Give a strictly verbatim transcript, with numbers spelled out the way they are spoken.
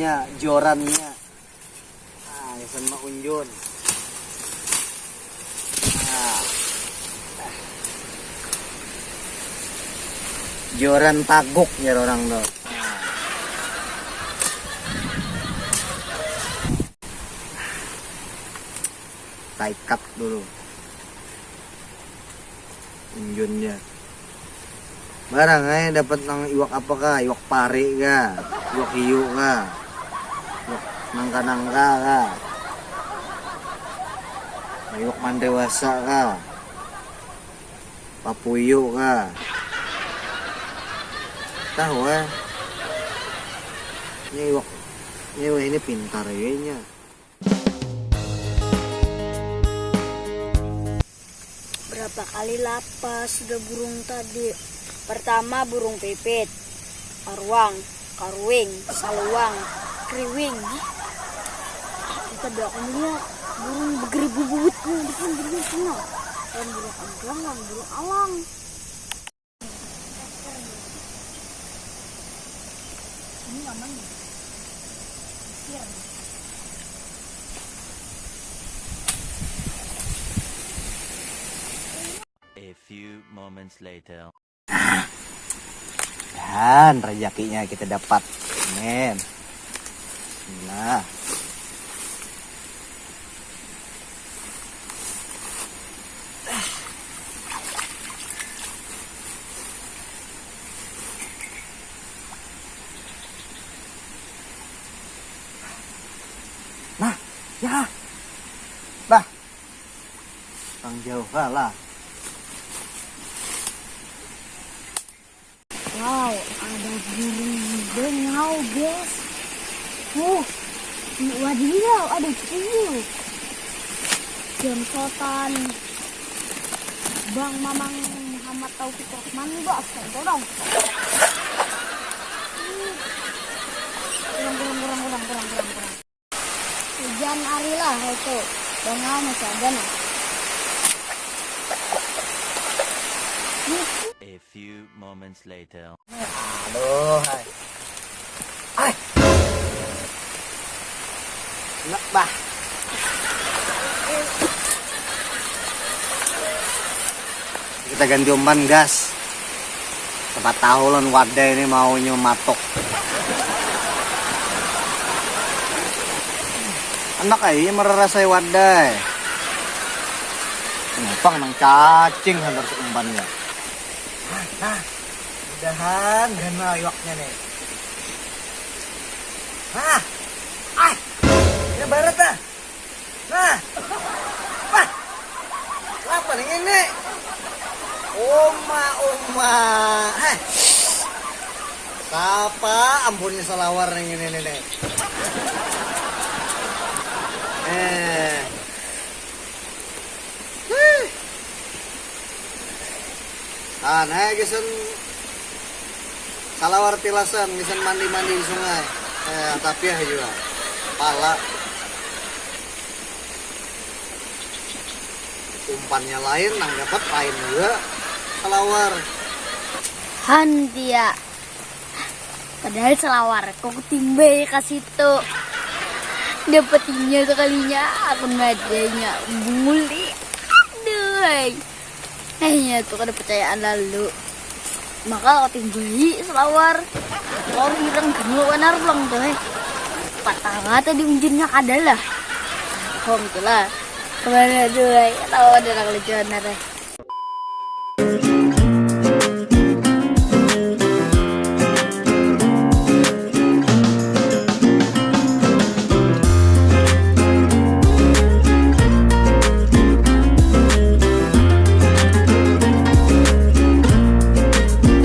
Nya, jorannya. Nah, gasan maunjun. Nah. Joran taguk jar orang tuh. Nah. Taikat dulu. Unjunnya. Barang ai dapat nang iwak apa kah? Iwak pari kah? Iwak hiu kah? Iwak nangka-nangka kah? Iwak mandewasa kah? Papuyu kah? Tahu ah. Ini iwak, ini iwak ini pintar ya nya. Berapa kali lapas sudah burung tadi? Pertama burung pipit, aruang, karuing, saluang, kriwing. Kita doakan dulu ya burung begeribu bubut nah, depan burung sana. Dan burung amplang dan burung alang. Ini namanya. Mesir. A few moments later. Dan rezekinya kita dapat. Amin. Nah. Nah, ya. Bah. Tang jauh lah. Wow, ada burung bengau, guys. Uh, wadidaw, ada tuyul. Jonsotan Bang Mamang Muhammad Taufik Rahman, bos, contoh dong. Kurang, kurang, kurang, kurang, kurang, kurang, kurang. Hujan ari lah itu. Bengau masih ada nah. A few moments later. Aduh, hai. Ai. Enak bah. Kita ganti umpan gas. Siapa tahu lan wadai ini maunya matuk. Enak aja merasai wadai. Ngapang nang cacing hantar seumpannya. Nah, nah. Mudahan ganal iwaknya nih. Nah. Ah. Ya barat dah. Nah. Wah. Apa nih ini? Oma, oma. Heh. Sapa ampunnya salawar nih ini nih. Eh. Heh. Ah, nah, gasan salawar tilasan, gasan mandi-mandi di sungai. Eh, tapi ya juga pala umpannya lain, nang dapat lain juga salawar. Handia. Padahal salawar kok timbai ke situ. Dapat inya sekalinya, aku nadanya bunguli. Aduh, hai. Eh, iya tuh kada percayaan lalu. Maka kau timbai selawar. Kau hirang dulu wanar pulang tuh, eh. Patah mata di unjunnya kada lah. Hong tuh lah. Kemana tuh, eh. Tahu ada orang lucu wanar, eh.